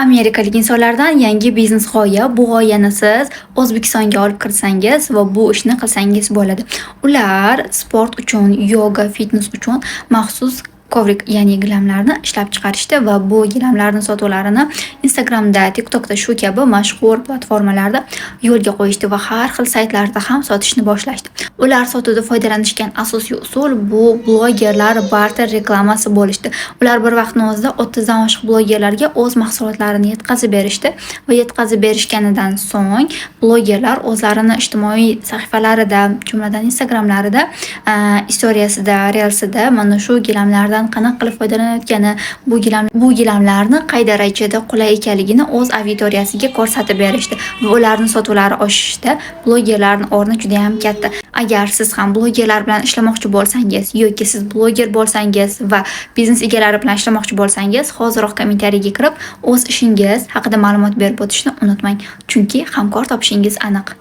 Amerikalik insonlardan yangi biznes g'oya. Bu g'oyani siz O'zbekistonga olib kirsangiz va bu ishni qilsangiz bo'ladi. Ular sport uchun, yoga, fitness uchun maxsus коврик, ya'ni gilamlarni ishlab chiqarishdi va bu gilamlarni sotuvlarini Instagramda, TikTokda, shu kabi mashhur platformalarda yo'lga qo'yishdi va har xil saytlarda ham sotishni boshlashdi. Ular sotuvda foydalanishgan asosiy usul bu blogerlar barter reklamasi bo'lishdi. Ular bir vaqtni o'zida 30 dan oshiq blogerlarga o'z mahsulotlarini yetkazib berishdi va yetkazib berishganidan so'ng blogerlar o'zlarini ijtimoiy sahifalarida, jumladan Instagramlarida, istoriyasida, reelsida mana shu gilamlardan qanaqa qilib foydalanayotgani, bu gilamlarni qay darajada qulay ekanligini o'z auditoriyasiga ko'rsatib berishdi va ularni sotuvlari oshishida blogerlarning o'rni judayam katta. Agar siz ham blogerlar bilan ishlamoqchi bo'lsangiz yoki siz bloger bo'lsangiz va biznes egalari bilan ishlamoqchi bo'lsangiz, hoziroq kommentariyaga kirib, o'z ishingiz haqida ma'lumot berib o'tishni unutmang. Chunki hamkor topishingiz aniq.